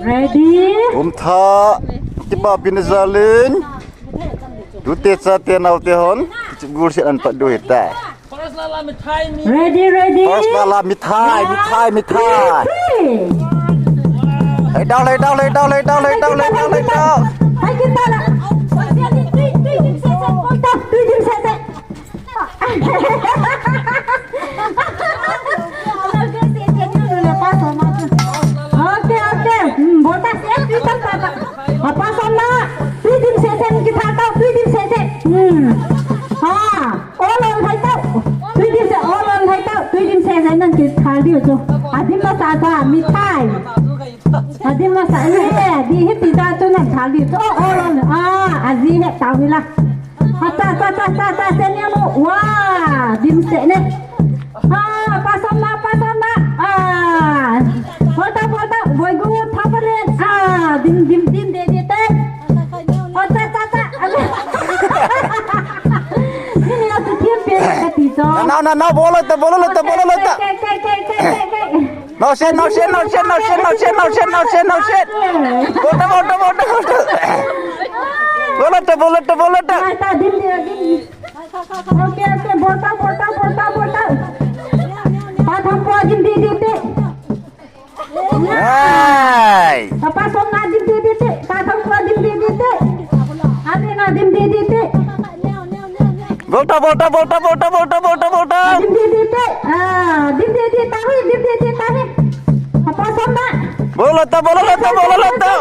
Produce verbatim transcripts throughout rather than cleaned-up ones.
Ready? Umtha, kipapi na jal in. Tute chate naote hon, kichep gol set an pat diu ahitai. Ready, ready. First la la, mithai, mithai, mithai. Ready. Lay down, lay down, lay down, lay down, lay down, lay down, lay down. Hai kita la. Tui dim sese. Okay, okay. Hmm, botas eh, tui tam tam. Apa sama? Tui dim sese, kita tahu tui dim sese. Hmm. Ha, ol ol hai tahu. Tui dim se, ol ol hai tahu. Tui dim sese nang kithal diu chu. Adim masa sa, mithai. Adim masa, eh, di hiti ta chu nang thal diu chu. Oh, ol ol. Ah, aji he tahu la. Ata, ata, ata, ata, ata, senior mo. Wah, dim se ne. Ah, pasang na, pasang na. Ah. Volta, volta, boy gu, thaparen. Ah, dim, dim, dim, de, de, te. Ata, ata, ata. Ni ni atu thim pe ka ti to. Na, na, na, na, bolo ta, bolo ta, bolo ta. Ke, ke, ke, ke, ke, ke. No shit, no shit, no shit, no shit, no shit, no shit, no shit, no shit. Volta, volta, volta, volta. Volta, volta, volta. Volta, dim, dim, dim. Okay, okay, volta, volta, volta, volta. Pathang po, dim, dim, dim, dim. Hey. Papa song na dim, dim, dim, dim. Pathang po, dim, dim, dim, dim. Ate na dim, dim, dim, dim. Volta, volta, volta, volta, volta, volta, volta. Dim, dim, dim, dim. Ah, dim, dim, dim, tahi, dim, dim, dim, tahi. Apa sama? Bola ta, bola ta, bola ta.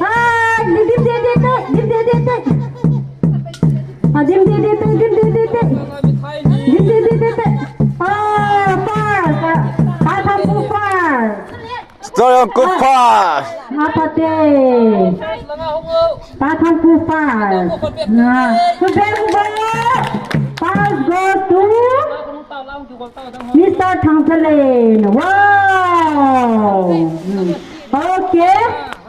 Ah, dim, dim, dim, dim, dim, dim, dim, dim. Ah, dim, dim, dim, dim, dim, dim, dim, dim. Dim, dim, dim, dim, dim. Ah, far, far. Far, far, far. Story of good pass. Apate. Pathang ku pass. Na. Kubeng ball. Pass goes to Mister Thangchalen. Wow. Hmm. Okay.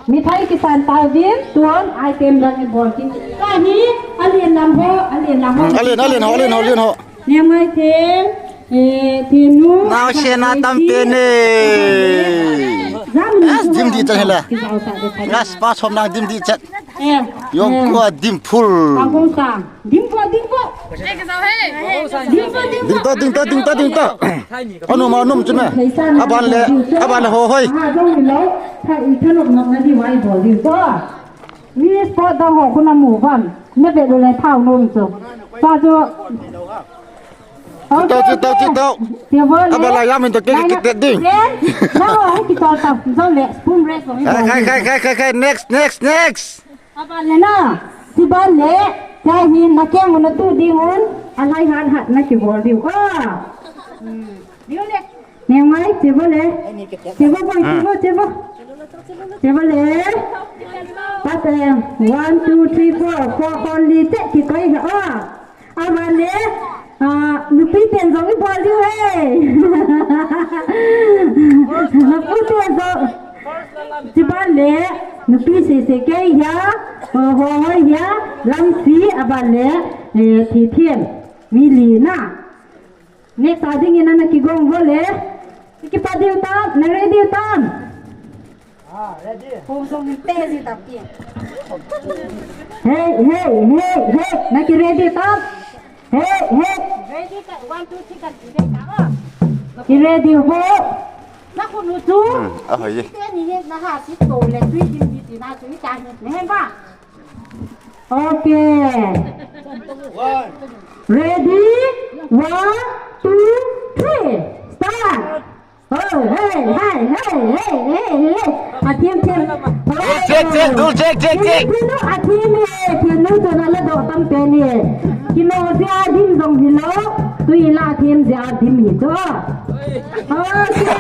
Mithai kisan tauvin, tuan item dang ibol kin. Kahi, alen lam ho, alen lam ho. Alen, alen ho, alen ho, alen ho. Niamai them, eh, thenu. Naosen atam pen e. Yes, dim dih chan hila. Yes, pa som nang dim dih chan. Eh, yong eh. Kua dim full. Pangkong sa. Dim po, dim po. Dim po, dim po. Dim to, dim to, dim to, dim to. Anu ma num chun me. Aban le, aban le ho hoi. Ha, dong lo. Tha i thanop nok na di wai bol di to. Mi sport dang ho kuna mu van. Na be lo le thau nom chu. Sa chu. Chitau, chitau, chitau. Abala yamin to kiki kitet ding. Na ho, hai kichol ta. Jong le spoon race lo. Khai, khai, khai, khai, khai, khai. Next, next, next. Abala na. Sibale. Chai hin na keng na tu ding un. Alai han hat na kibol ding. Oh. Ding le. Neng mai, chebo le. Chebo boy, chebo, chebo. Chebo le. Pat, eh, one, two, three, four. Four, four, li, te, kikoi, oh. Aban le, ah, nupi ten jong ibol diu he. Nupi ten jong. Chiban le, nupi sese kei hia, ho, ho, hoi hia, Lamsi, aban le, eh, Thithian. Mi li na. Next a dingin ana kigong vo le. Kipa diu tam, na ready tam. Ah, ready. Hong song in te ji tam ti. Hey, hey, hey, hey, na ki ready tam. Hey, hey. Ready ka, one, two, three ka ready ka. Ki ready ho. Na khun u chu. Hmm, ah, ye. Te ni he na ha si to le tui din di ti na tui ta ni. Ne ba. Okay. Ready? One, two, three. Start. Oh, hey, hey, hey. A team, team. Check, check, do check, check, check. Team, team, a team, eh, team, no, to na la do tam te ni. Kino jia dim jong hi lo. Tui la team jia dim hi to. Okay.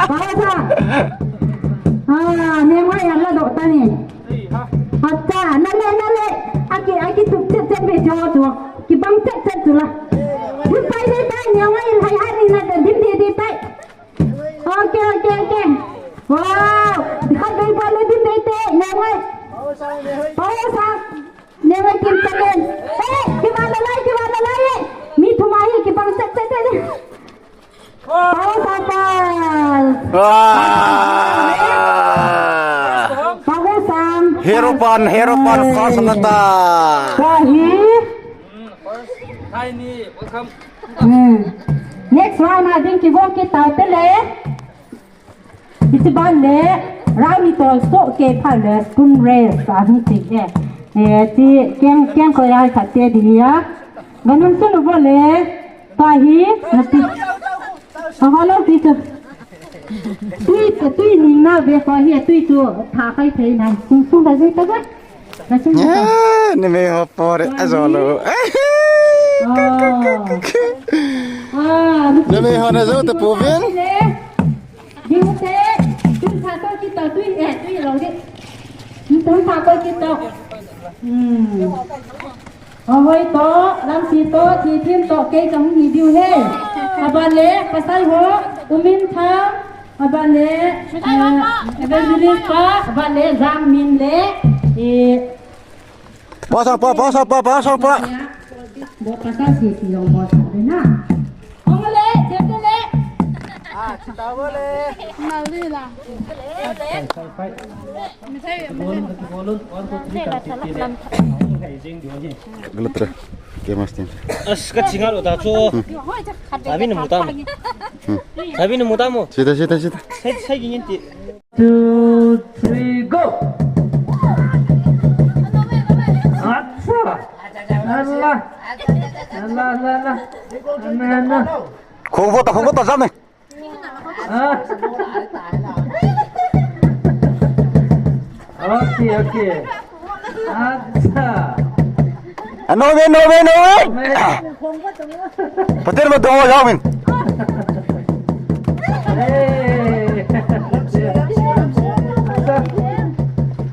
Pausa. Ah, ne mai la do ta ni. Acha, na le, na le. Aki, aki tuk chet chet ve jo tu. Kibang chet chet tu la. Dim pai ve tai, ne mai hai hai ni na dim de de tai. Okay, okay, okay. Wow. Khat ve pa le dim de te, ne mai. Pau sa. Ne mai kim chet le. Eh, kibang la lai, kibang la lai. Mi thum ahi, kibang chet chet chet. Pau sa pa. Wow. Pan, hero pan, first nata. Kahi. Hi, ni, welcome. Hmm. Next round a ding kivon kit tau te le. Hiche ban le, round ni tol soh kei phat le, spoon race a hung ti e. Eh, ti keng, keng ko ya khat te ding ya. Ganun sunu bo le, pa hi, na ti. A ho lo ti tu. Tui, tui ning na ve pa hi, tui tu, tha kai thei na. Sung sung da zui ta ba. Na sung ta. Ah, ni me ho por, a zo lo. Ah. Ah, ni me ho na zo ta pu vin. Ding te, tun sa to kit to, tui, eh, tui lo di. Tun sa to kit to. Hmm. Ahoi to, lamsi to, thithim to, kei ka hung hi diu he. Aban le, pasal ho, umin tha, aban le, eh, evangelist pa, aban le, jang min le, eh, Pasal pa, pasal pa, pasal pa. Bo pasal si si yong bo sa de na. Ong le, je de le. Ah, chita bo le. Na le la. Bolon, bolon, one, two, three, kan ti ti le. Galat re. Ke mas tin. As ka chingal uta chu. Sabi na mutam. Sabi na mutam mo. Sita, sita, sita. Sai, sai gin ti. Two, three, go! Acha! Allah! Allah, Allah, Allah! Amen, amen. Khong vot, khong vot, jam e. Ah. Okay, okay. Acha. Ah, no way, no way, no way. Patel mo dong ho min. Hey. Acha.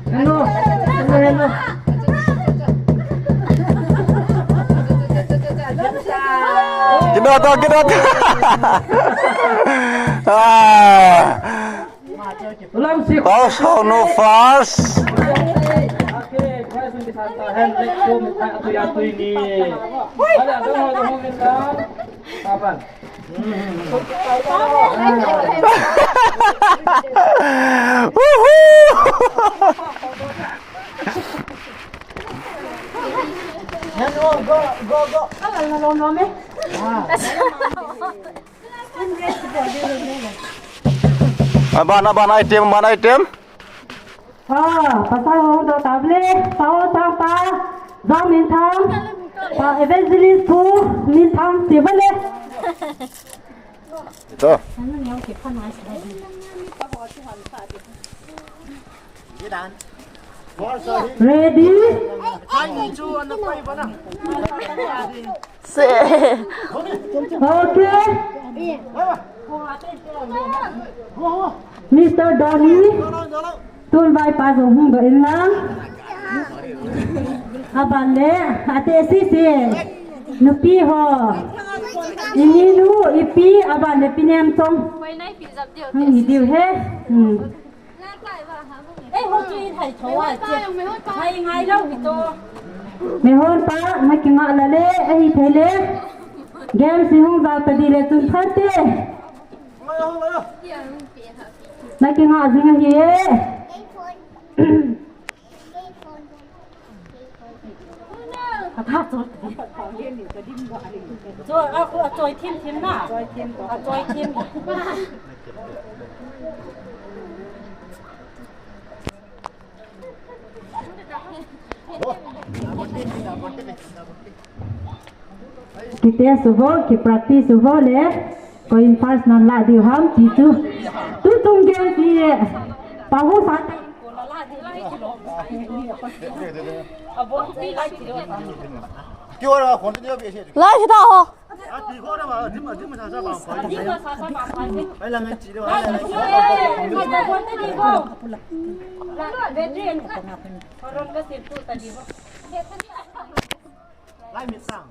Hello. Hello, hello. Kita to, kita to. Ah. Ulam si. Pausao no fast. Woohoo! Go, go, go. Aban, aban item, aban item. Ah, pasal ho do table, pao ta pa, Zang Minthang, pa evangelist pu, Minthang, ti bale. To. Ready? Se. Okay. Mister Donny, tun vai pa jong hung doh in lang. Aban le, ate sisi. Nupi ho. Ini nu, ipi, aban le pinem chong. Hung hi diu he. Hmm. Ei, ho chu i thai tho a che. Thai ngai lou hi to. Mehon pa, na kinga la le, ahi thei le. Game si hung va ta di le chun pha te. Na kinga jing ahi e. Choi, a, a choi thim thim na. A choi thim. Ki test uvo, ki practice uvo le. Koi in first nan la diu ham ti chu. Tutung game ti. Pahu sa. Lai kita ho. Lai mit sang.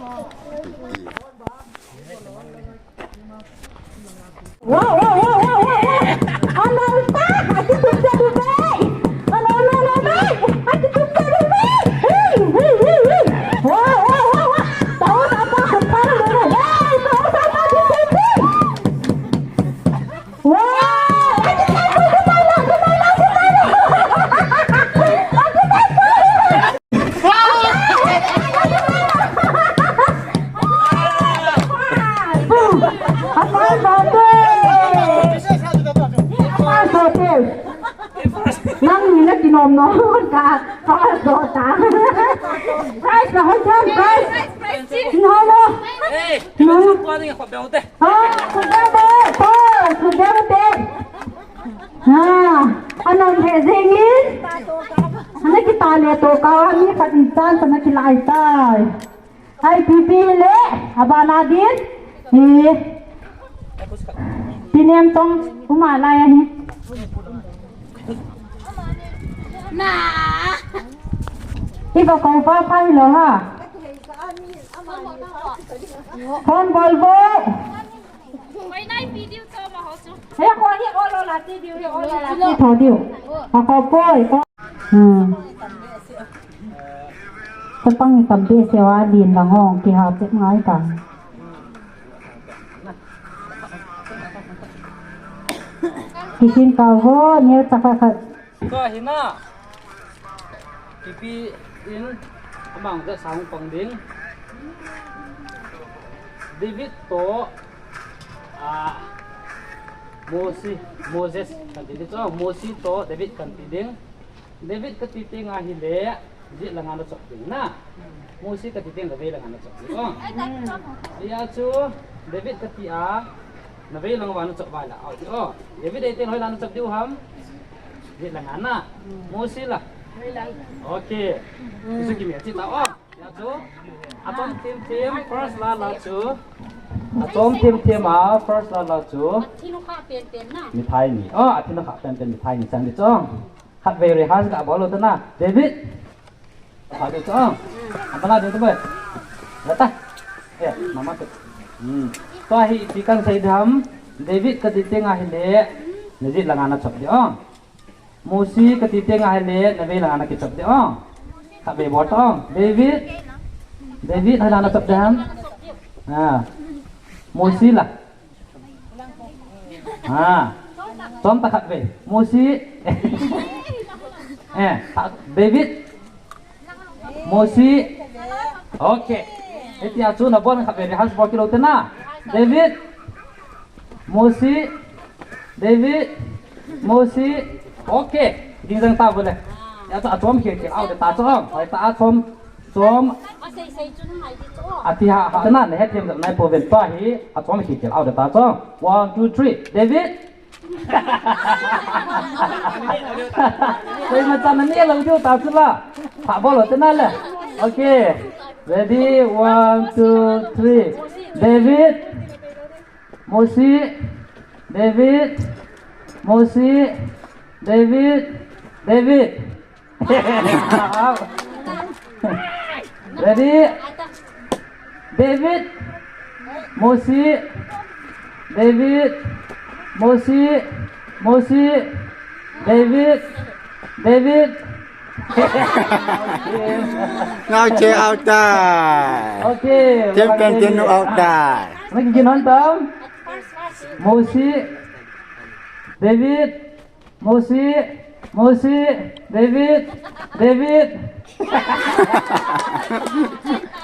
Wow, wow, wow, wow, wow, wow. Ano pa? Ati tusa tusa. Ano, ano, ano, ano? Ati tusa tusa. Hey, hey, hey, hey. Wow, wow, wow, wow. Tahu apa? Hey, tahu apa? Wow. Nang ni na kinom no ka ka do ta. Prize na hotel prize. Nalo. Hey, no. Ko ni ko be hotel. Ha, ko be, ko be. Ha, anan he jengin. Ana kita le to ka mi khat in chan sana kilai tai. Hai pipi le, abana din. Hi. Pinem tong uma lai ahi. Na. Iba ko pa pa lo ha. Phone bol bo. Koi nai video cho ma ho su. He ko hi o lo la ti diu, hi o lo la ti tho diu. A ko poi ko. Hmm. Chapang ni tam behseh a, lin lang hong kiha chep ngai ta. Kisin ka vo, neo chaka khat. Tua hi na. Kipi in amang ja sang pang ding. David to, ah, Mosi, Moses kan ti ding. Mosi to David kan ti ding. David kati teng ahile, najih langa nachop ding na. Mosi kati teng navei langa nachop ding. Oh. Hia chu, David kati a, navei langa nachop vala. Oh, oh. David ei teng hoila nachop diu ham. Najih langa na. Mosi la. Okay. Isu kimi ati ta. Oh. Hia chu. Achom thim thim first la la chu. Achom thim thim a first la la chu. Athinu kha pen pen na. Mithai ni. Oh, athinu kha pen pen mithai ni chang ni chu. Khatvei rehearse ga bol u te na. David. Apa tu chu. Apa la tu boy. Lata. Eh, mama tu. Hmm. Tua hi ipi kan sei ding ham. David kati teng ahile. Najih langa nachop ding. Oh. Mosi kati teng ahile, navei langa nakichop ding. Oh. Khatvei bol to. David. David hoila nachop ding ham. Ah. Mosi la. Ah. Chom ta khatvei. Mosi. Eh, David. Mosi. Okay. Hitia chu nabon khatvei rehearse bol kit lou te na. David. Mosi. David. Mosi. Okay. Ging jang ta bole. Hia chu achom khel khel out ta chu. Hoi ta achom. Chom. Ati ha ha na, nahet them nai po ven pa hi. Achom khel khel out ta chu. One, two, three. David. Koima chan nani lou diu ta chu la. Pha bol u te na le. Okay. Ready, one, two, three. David. Mosi. David. Mosi. David. David. Ready? David. Mosi. David. Mosi. Mosi. David. David. Ngau che out tai. Okay. Champion team out tai. Lagi ginan tam. Mosi. David. Mosi, Mosi, David, David.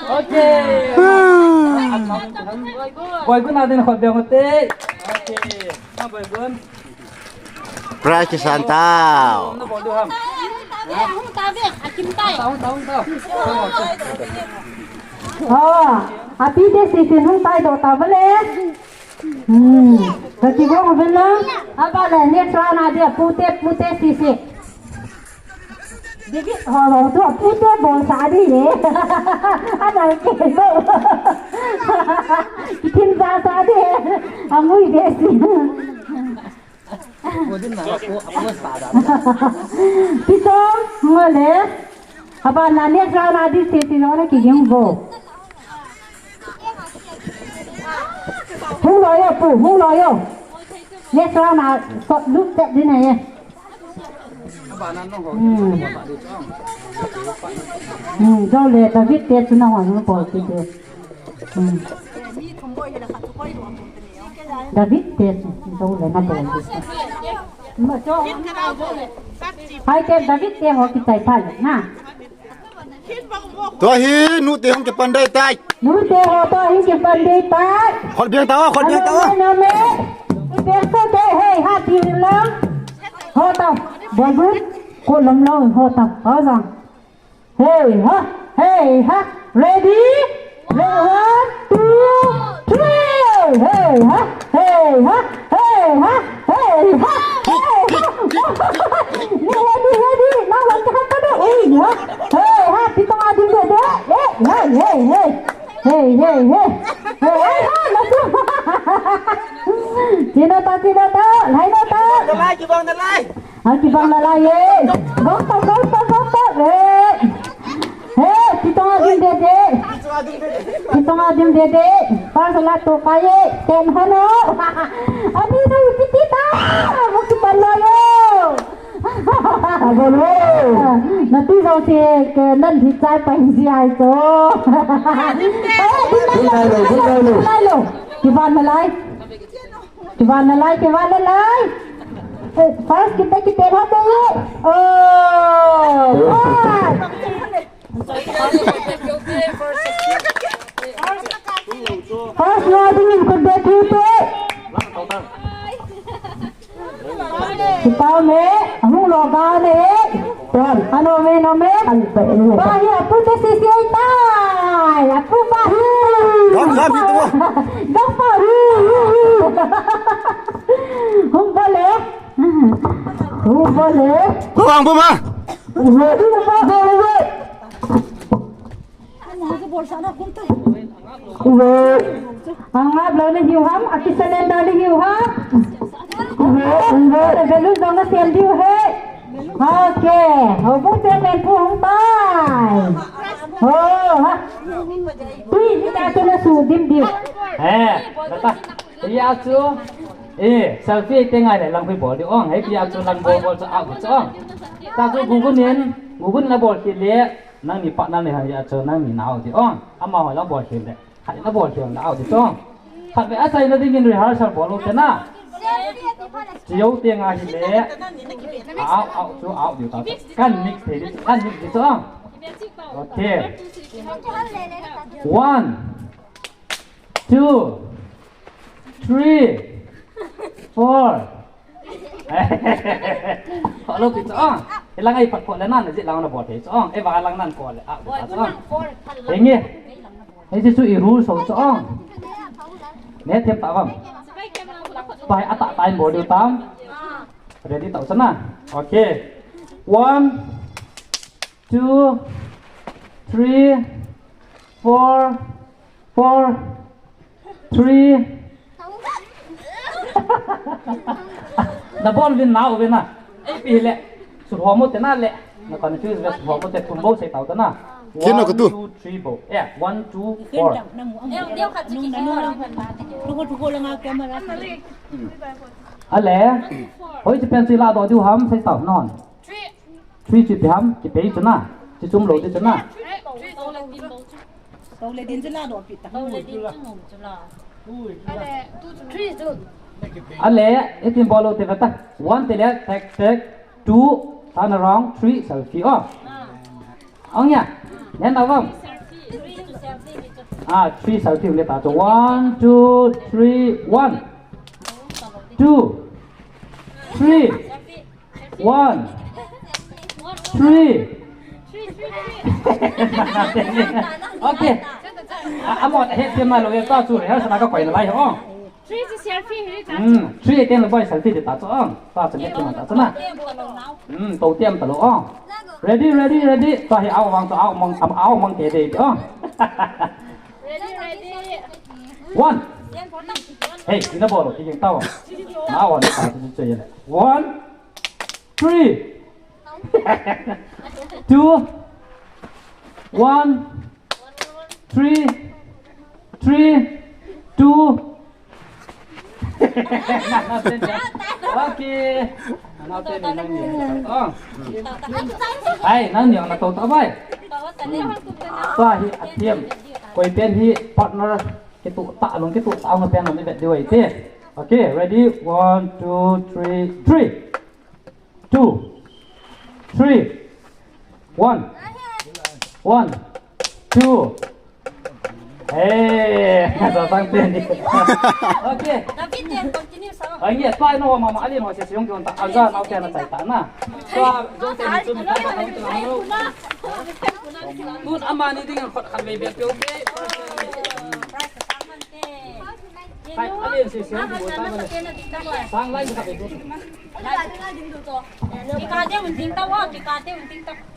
Okay. Boy, gu na din khot beng u te. Okay. Na boy gun. Prize kisan tau. Na boy du ham. Hung ta ve, akim tai. Hung ta, hung ta. Oh, api te si si hung tai do ta bale. Hmm. Kati ko mo bela. Apa la next round a dia pute pute sisi. Digi ho lo tu pute bol sa di ye. Ana ke so. Kitin sa sa di ye. Amui de si. Ko din na ko apo sa da. Piso ngole. Apa la next round a di sisi no na ki yung bo. Hung lo yo, pu, hung lo yo. Next round a, sot lut tet din a ye. Hmm. Hmm, jo le, David te chu nahon hung bol kit te. Hmm. David te chu, jo le nabol kit te. Hai te David te ho kichai pha le na. Tua hi, nute hung kipan ding tai. Nute ho tua hi kipan ding tai. Khut beng tao, khut beng tao. Nome, nome. Nute ho te, hey, ha, ti lam. Ho tao, babu, ko lam lo, ho tao, ho jang. Hey, ha, hey, ha. Ready? Ready, one, two, three. Hey, ha, hey, ha, hey, ha, hey, ha, hey, ha. Ready, ready, ready. Now, one, two, three. Hey, ha. Hey, ha, pi tong a ding de de. Hey, hey, hey, hey. Hey, hey, hey. Hey, hey, ha, let's go. China ta, china ta. Lai na ta. Kibang na lai, kibang na lai. Ang kibang na lai, eh. Gong ta, gong ta, gong ta. Eh. Hey, kitong adim dede. Kitong adim dede. First la to kaye. Ten hano. Abi sa ipiti ta. Mo kipan lo yo. Abolo. Nati sa si ke nan hichai pa hinsi ai to. Adim dede. Adim dede. Adim dede. Kiban na lai. Kiban na lai, kiban na lai. Eh, first kita, kita hati. Oh, ah. First lo ding in kut de kute. Kita me, hung lo ga ne. Tuan, ano me, no me. Pahi, apu te sisi ai tai. Apu pahi. Dong sa mi tu. Dong pahi. Hung bole. Hung bole. Ko ang bu ma. Hung bole. Uwe. Angap lo le hiu ham, akisanem da le hiu ham. Uwe, uwe. Balloon jong na sem diu he. Okay. Ho bu chairman pu hung tai. Ho, ha. Tui, ni ta tu na su dim diu. Eh, bata. Ya chu. Eh, selfie te ngai le lang phi bol diu ong. Hei, ya chu lang bol bol chu out chu ong. Ta chu gugun in, gugun na bol ki le. Nangni partner ni hang hi a chu nangni na out ding ong. Amaho la bol khel le. Khat na bol khel na out ding chu ong. Khat ve a chaina dingin rehearsal bol u te na. Chiu te nga hi le. A out, out chu out ding ta chu. Kan mix thei ding, kan mix ding chu ong. Okay. One, two, three, four. Kho lo pi chu ong. Hilang a i pat kho le nan, ji lang na bol thei chu ong. Ei vang lang nan kho le. A, bol ta chu ong. Henge. Hei, ji chu i rule so chu ong. Ne them ta vam. Pai a ta tai bol diu tam. Ready tau sana. Okay. One, two, three, four, four, three. Na bol vin na u vin na. Ei pi le. Su ho mo te na le. Na confuse ve su ho mo te thum bo sei tau te na. Kin na ka tu. One, two, three bo. Eh, one, two, four. Ale. Hoi chi pen chi la do diu ham sei tau non. Three. Three chu ipi ham, kipei chu na. Chi chum lou ti chu na. Tole din chu la do pi ta. Tole din chu ngom chu la. Ale, two, three chu. Ale, itin bol lou ti ve ta. One ti le, tek, tek. Two, turn around. Three, selfie. Oh. Ong ya. Nen na vam. Ah, three selfie le ta chu. One, two, three, one. Two. Three. One. Three. Okay. A, amot het siam nai lou, ta chu rehearsal a ka koi nalai ho. Three chu selfie hi ta. Hmm, three again, boy, selfie ta chu. Ta chu ne ta chu na. Hmm, to tiam ta lou. Ready, ready, ready. Ta hi au vang chu au mang, am au mang ke de. Ready, ready. One. Hey, ina bol, ki jeng tau. Na one ta chu che. One. Three. Two. One. Three. Three. Two. Okay. Nau te ni nang ni. Oh. Ai, nang ni na to ta bai. Tua hi a team. Koi pen hi partner kitu ta, long kitu ta, ong pen long ni vet diu ahi te. Okay, ready? One, two, three, three. Two, three. One. One, two. Hey, sa sang pen ni. Okay. David, then continue sa. Ai, yes, pa no mama, ali no se siung kion ta. Aja, nau te na chai ta na. So, jong te ni chun ta ta ta. Tun amani ding khot khan ve be pio ke. Kai, ali se siung kion ta. Sang lai ka be.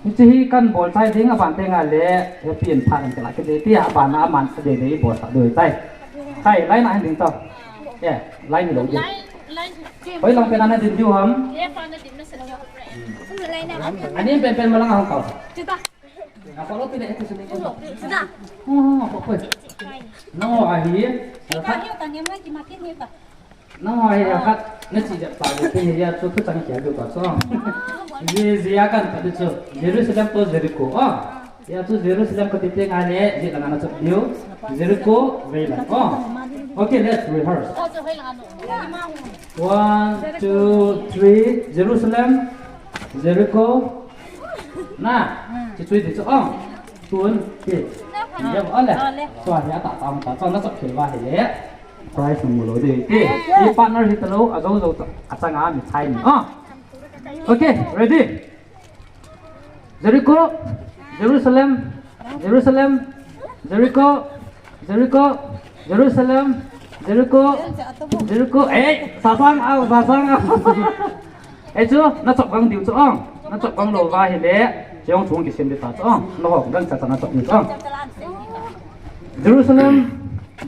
Hiche hi kan bol chai ding, aban te nga le, happy and fun kan kila kit ding, tia aban a aman sa ding ding bol sa ding tai. Kai, line a hin ding tau. Yeah, line lo ding. Hoi lang pen ana ding diu ham. Ani pen pen malang ahung kau. Na follow pi le, eti sini. Oh, apa? No, ahi. Nangho hi khat, na chi jat pa le, kei hi a chu, thu chang kia lu pa chu. Ye, ye a kan pa chu. Jerusalem to Jericho. Ah. Ya chu Jerusalem ka ti te nga le, ye la na chu diu. Jericho, ve la. Oh. Okay, let's rehearse. One, two, three. Jerusalem, Jericho. Na, chi chui di chu. Oh. Tun, ti. Ya, ole. Tua hi a ta ta ta. Chu na chu ke ba hi le. Prize mu lo ding. Ti, ti partner hi ta lo, a zo zo ta, a chang a mi chai ni. Ah. Okay, ready? Jericho, Jerusalem, Jerusalem, Jericho, Jericho, Jerusalem, Jericho, Jericho. Eh, sasang au, sasang au. Eh, chu, na chop gang diu chu ong. Na chop gang lo va hi le. Chong chung ki sim di ta chu ong. Na hok gang cha cha na chop diu chu ong. Jerusalem,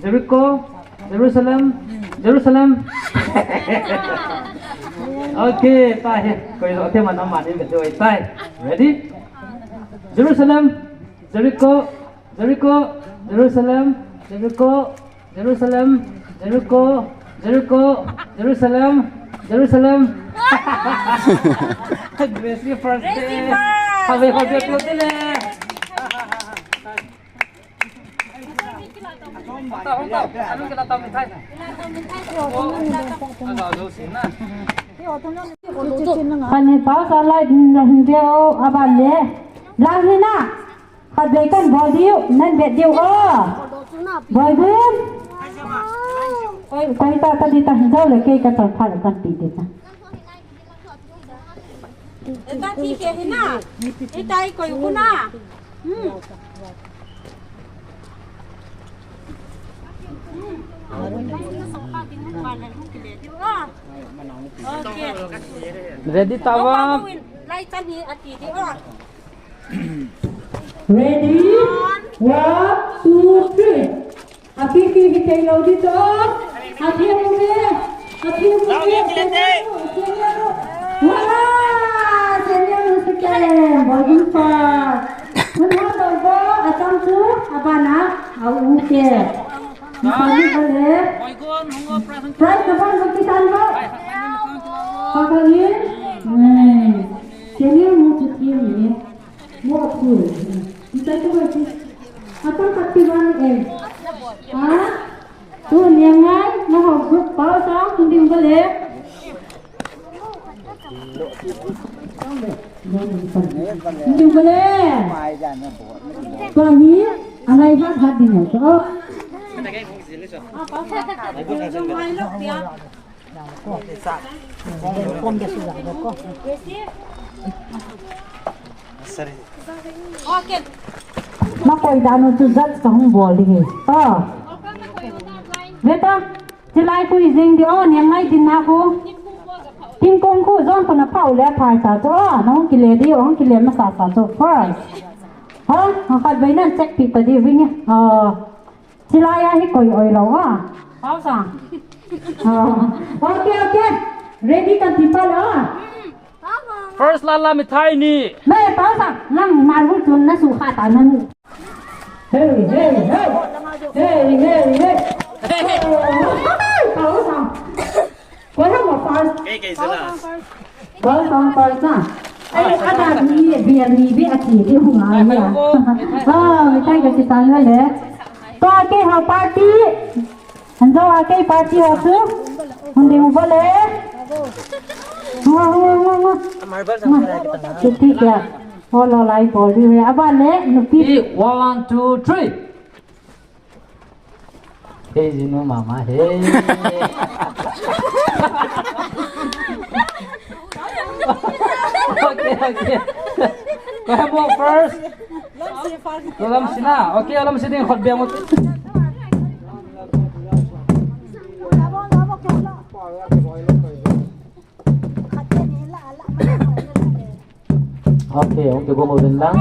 Jericho, Jerusalem, Jerusalem. Okay, ta hi. Koi lo te man man ni ve tai. Ready? Jerusalem, Jericho, Jericho, Jerusalem, Jericho, Jerusalem, Jericho, Jericho, Jerusalem, Jerusalem. Gracie first. Gracie day first. Happy, happy birthday le. Pani pa sa lai din na hin deu aban le. Lang hin na. Khatvei kan bol diu, nan vet diu o. Bol diu. Koi, koi ta, ta di ta, jao le kei ka chang pha le kan ti di ta. Eta ti ke hi na. Eta i koi ku na. Hmm. Hmm. Okay. Ready ta va. Lai chan hi ati di o. Ready? One, two, three. Api pi hi thei lou di to. Api mu me. Api mu me. Senior mu. Senior mu. Wala! Senior mu second. Bogin pa. Mun ha to bo. Asam tu. Abana. Au ke. Ni pa ni pa le. Prize na ba kisan ba. Pagangin. Senior mu tu ti ni. Mo a cool. Ita tu ba ti. Atang kati ba ni eh. Ha? Tu ni ngai, na ho group pa sa, hindi mo bale. Hindi mo bale. Tua hi, alai hat hat din ho. So, Makoi dan u chu judge ka hung bol ding e. Oh. Veta, chilai khui jing di o, niam ngai din na khu. Tingkong khu jon khu na phau le phai sa chu o, na hung kile di o, hung kile masa sa chu first. Ha, khatvei nan check pi ta di ring e. Oh. Chilai a hi koi oi lo a. Pau sa. Ah, okay, okay. Ready kan ti pa lo a. First la la mithai ni. Me pau sa. Nang maru chun na su kha ta na ni. Hey, hey, hey. Hey, hey, hey. Pau sa. Kei, kei, sila. Ball tong first na. Ai, ada ni, biar ni, biar ni, di hung ah, ya. Ah, mithai ka kisan na le. To, kei ho party. Anjo, a kei party ho tu. Hundi mo bole. Ngo, ngo, ngo, ngo. Marble sa mga kita na. Kiti kya? Holo lai bol di we. Aba le, nupi. One, two, three. Hey, Zinu mama, hey. Okay, okay. Ko hemo first. Ko lam sina. Okay, lam sina khot biang mo. Okay, okay, go mo din lang.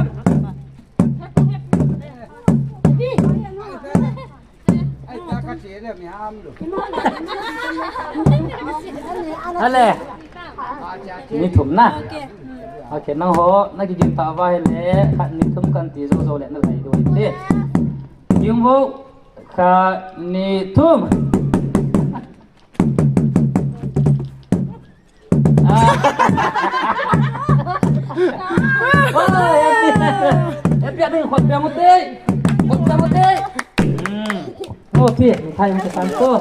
Ale. Ni thum na. Okay, nangho, na kigin ta va le, khat ni thum kan ti jo jo le na lai do te. Yung vo, khat ni thum. Happy, happy, khot biang mo te. Khot biang mo te. Hmm. Oh, ti, mithai mo te san to.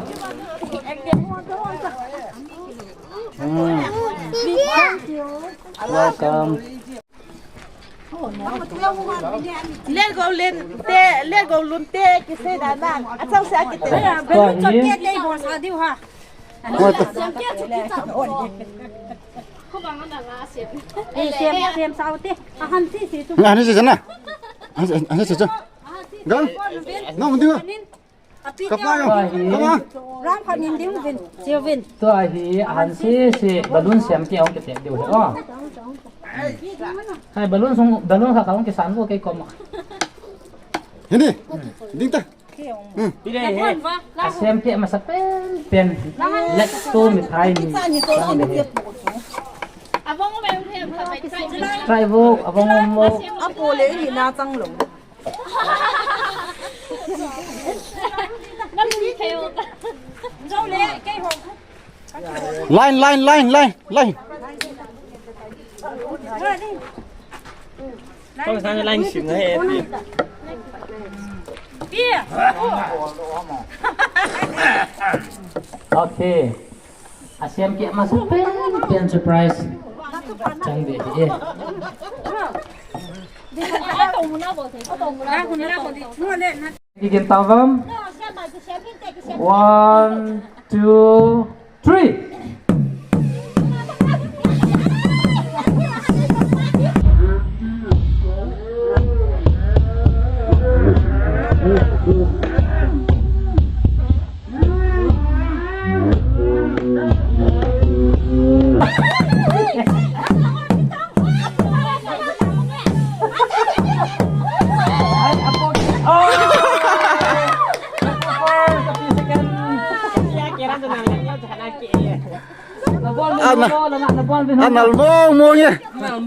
Hmm. Welcome. Let go lun te, let go lun te, kisei da na. Achang se akite. Balloon chot ke te bol sa diu ha. Sem, sem sao te. Ahan si si tu. Nga, ani si na. Ani si, ani si tu. Gal. No, mun diu. Kapa yo. Kapa. Ram kha nin diu vin. Siu vin. Tua hi ahan si si balloon sem ke ong ke te diu he. Oh. Hai balloon sung, balloon kha ka ong ke san ko ke kom. Hindi. Ding ta. Hmm. Asem ke masa pen pen. Let's go mithai ni. Try vo, abang mo. Apo le ni na chang lo. Line, line, line, line, line. Kau sana line sim na he. Okay. Asem ke masa pen pen surprise. Chang de he. Kigin tavam. One, two, three. Ana, ana mong mong ye. Mong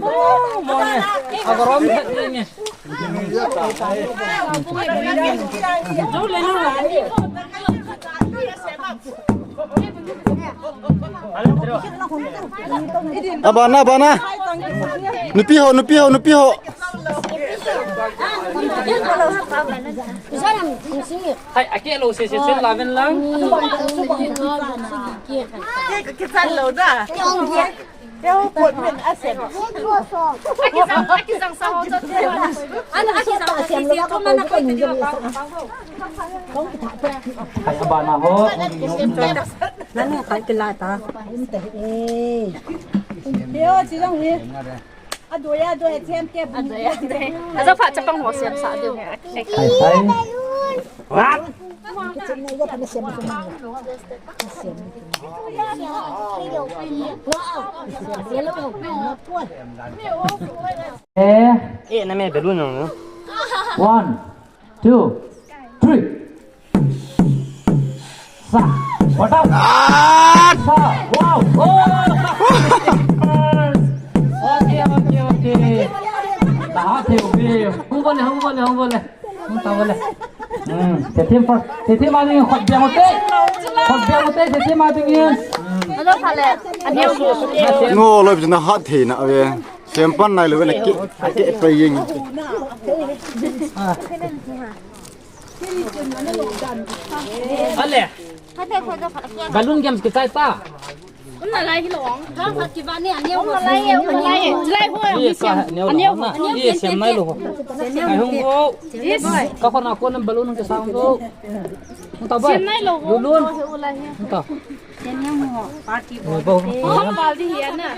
mong ye. Agorom thet ye. Abana, abana. Nupi ho, nupi ho, nupi ho. Hai, ake lo se se chen la ven lang. Ke, ke chan lo da. Yo, put min a sen. Aki sang, aki sang sa ho cho. Ana aki sang sa si, cho mana ko ni. Hai, abana ho. Nani khai kila ta. Yo, chi dong ni. Adoi, adoi, chem ke bun. Adoi, adoi. Ajo pha chapang ho sem sa diu. Hai, hai. What? Eh. Eh, na me balloon no. One, two, three. Sa, what up? Sa, wow. Oh. Okay, okay, okay. Taha the, okay. Hung bole, hung bole, hung bole. Hung ta bole. Hmm, te team first. Te team a ding khot biang u te. Khot biang u te, te team a ding. Hmm. Ngo loi jina hat thei na ve. Sem pan nai loi na ki, ki pa ying. Ale. Balloon games kichai ta. Umna lai hi long. Khat khat kibang ni, aneo. Umna lai, umna lai. Lai ho. Ye ka neo. Aneo. Ye sem nai lou ho. Ai hung ho. Yes. Ka khona kon balloon kisa hung ho. Hung ta bai. Sem nai lou ho. Balloon. Hung ta. Sem nai lou ho. Party bol. Bol. Oh, bol di hi na.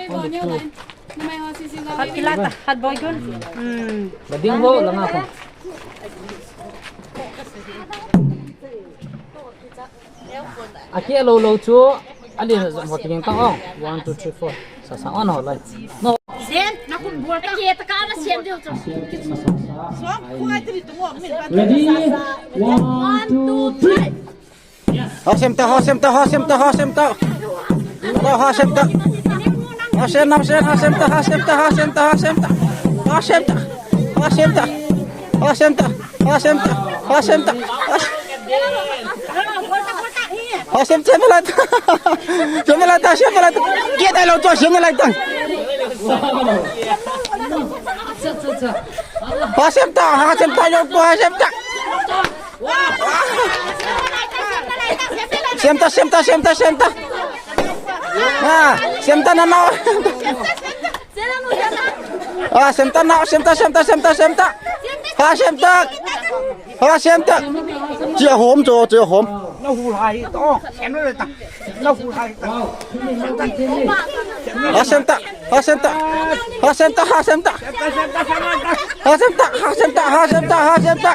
Khat kila ta, khat boi gun. Hmm. Ba ding ho, langa ko. Aki lou lou chu, ali na jom ho tingin ta ong. One, two, three, four. Sa sa on ho lai. No. Zen, na kun bol ta. Aki ta ka na sem diu chu. Som, khuai tri tu ngo, min ba. Ready? One, two, three. Hasem ta, hasem ta, hasem ta, hasem ta. Oh, hasem ta. Hasem, hasem, hasem ta, hasem ta, hasem ta, hasem ta. Hasem ta. Hasem ta. Hasem ta. Hasem ta. Has-, hasem ta, hasem ta. Hasem ta, hasem ta. Hasem ta. Kia dai lo to, hasem ta. Hasem ta, hasem ta, yo, hasem ta. Sem ta, sem ta, sem ta, sem ta. Ah, sem ta na na. Ah, sem ta na, sem ta, sem ta, sem ta, sem ta. Ah, sem ta. Ah, sem ta. Chia hom cho, chia hom. Hasem ta, hasem ta, hasem ta, hasem ta. Hasem ta, hasem ta, hasem ta, hasem ta.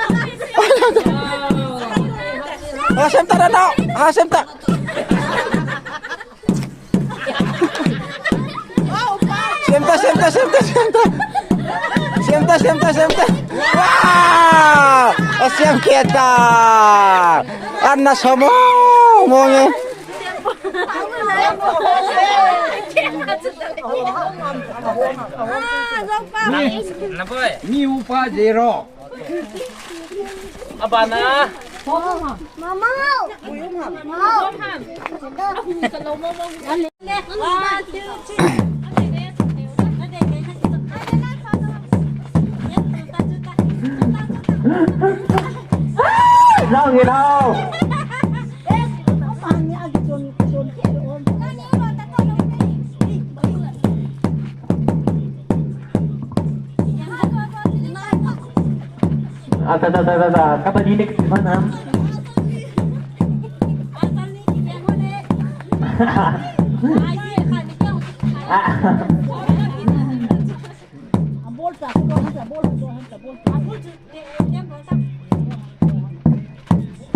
Hasem ta, da, da, hasem ta. Sem ta, sem ta, sem ta, sem ta. Sem ta, sem ta, sem ta. Wow! Hasem keta. Anna samo, mo nge. Ni upa zero. Abana. Mama. Mama. Lao nge lao. Ah, ta, ta, ta, ta, ta. Kapag dinig si Manam. Ah.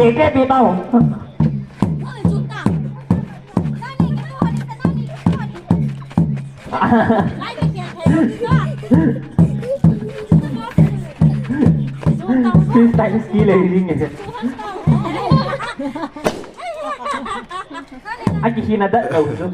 Tete, tete. Freestyle skill eh, ring eh. Aki hina dat tau tu.